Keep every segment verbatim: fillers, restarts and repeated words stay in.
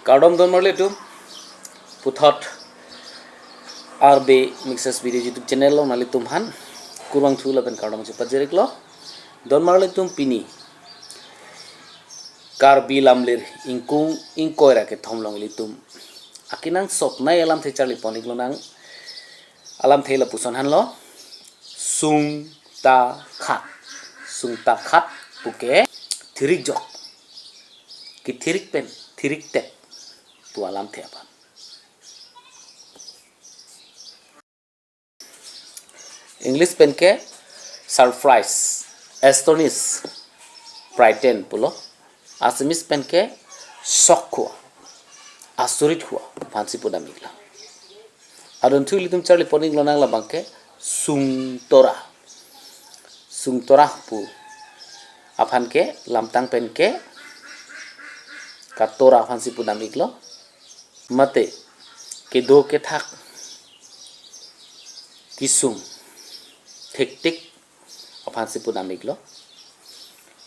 Kardom donmarli atum, puthot R B Mixes Video YouTube channel along nanglitum aphan kurvangthu lapen kardom chepajir-iklo. Donmarli atum, pini Karbi Lamlir ingkung ingkoi ra kethom along ilitum akenangsotnei alamthe charlipon-iklonang. Alamthe lapuson aphanlo, sungtakhat. Sungtakhat puke thirikjok, kethirik pen thiriktet pu alamthe aphan. English penke surprise, astonish, frighten pulo. Assamese penke shock hua, asorit hua aphansi pudam-iklo. Adunthu ilitum charlipon-iklonang labangke sungtora. Sungtora pu aphanke lamtang penke katora aphansi pudam-iklo. Mate kedo kethak, kesung, thektik aphansi pudam-iklo.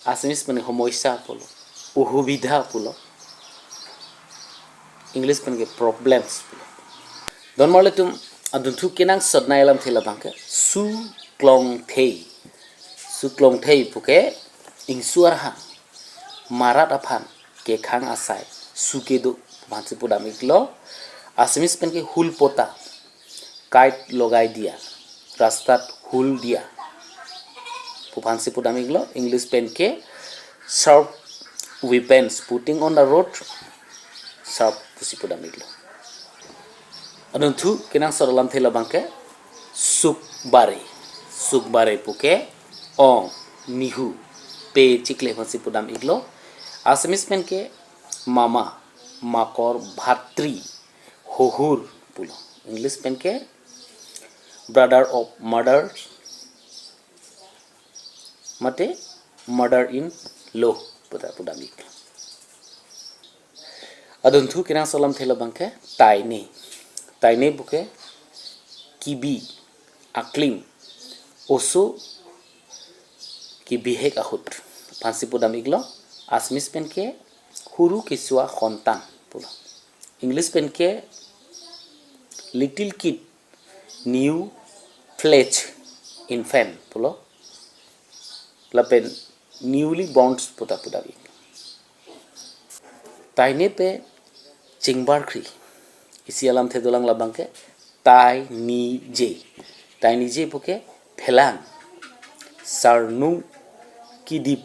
Assamese pen homoisa pulo, ohubidha pulo. English penke problems pulo. Donmarli atum, adunthu kenangsotnei alamthe labangke suklongthei. Suklongthei puke ingsu arhang, marat aphan kekhang asai su kedo pu aphansi pudam-iklo. Assamese penke hul pota, kite logai dia, rastat hul dia pu aphansi pudam-iklo. English penke sharp weapons, putting on the road sharp pusi pudam-iklo. Adunthu kenangsot alamthe labangke sukbare. Sukbare puke ong, nihu, pe chikle aphansi pudam-iklo. Assamese penke mama, makor, bhatri, hohur pulo. English penke brother of mother, mate mother in law puta pudam-ik. Adunthu kenangsot alamthe labangke taine. Taine puke kibi, aklim, oso kibihek ahut aphansi pudam-iklo. Assamese penke huru kesua hontan pulo. English penke little kid, new fledged infant pulo. Lapen newly born puta pudam-ik. Taine pe chingbarkri. Isi alamthe dolang labangke tainije. Tainije puke phelang, sarnung, kidip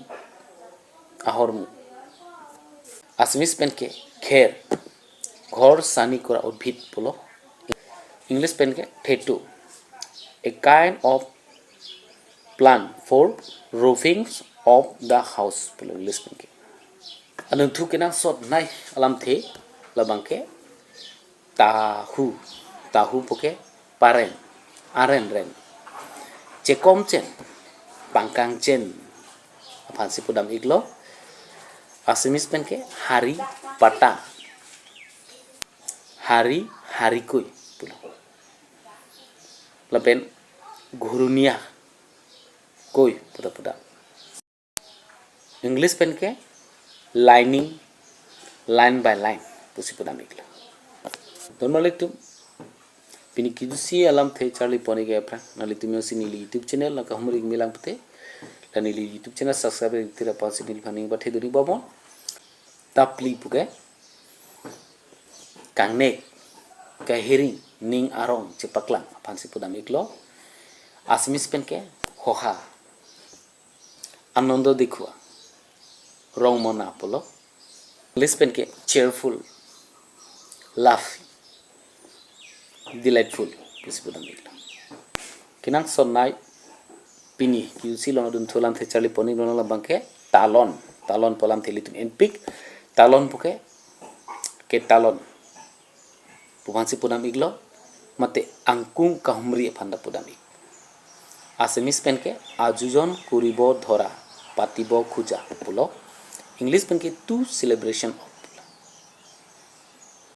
ahormu. Assamese penke kher, ghor sani kura udbhit pulo. English penke thetu, a kind of plant for roofing of the house pulo English penke. Adunthu kenangsotnei alamthe labangke tahu. Tahu puke paren, arenren. Chekomchen, pangkangchen aphansi pudam-iklo. Assamese penke hari pata, hari harikoi pulo. Lapen ghuruniya koi puta pudam. English penke lining, line by line pusi pudam-iklo. Donmarli atum, pini kijusi alamthe charlipon-ik aphrang, nanglitum jongsi neli YouTube channel nangkahumri-ik melang pute, la neli YouTube channel subscribe-ik tira aphansi neliphan ning pathe duri bomon. Tapli puke kangnek, kahiring, ning arong chepaklang aphansi pudam-iklo. Assamese penke hoha, anondo dikhua, rongmona pulo. English penke cheerful, laughing, delightful pusi pudam-iklo. Kenangsotnei pini kijusi along adunthu alamthe charlipon-iklo labangke talon. Talon pu alamthe ilitum enpik. Talon puke ketalon pu aphansi pudam-iklo, mate angkung kahumri aphanta pudam-ik. Assamese penke ajojon kuribo dhora, patibo khuja pulo. English penke to celebration of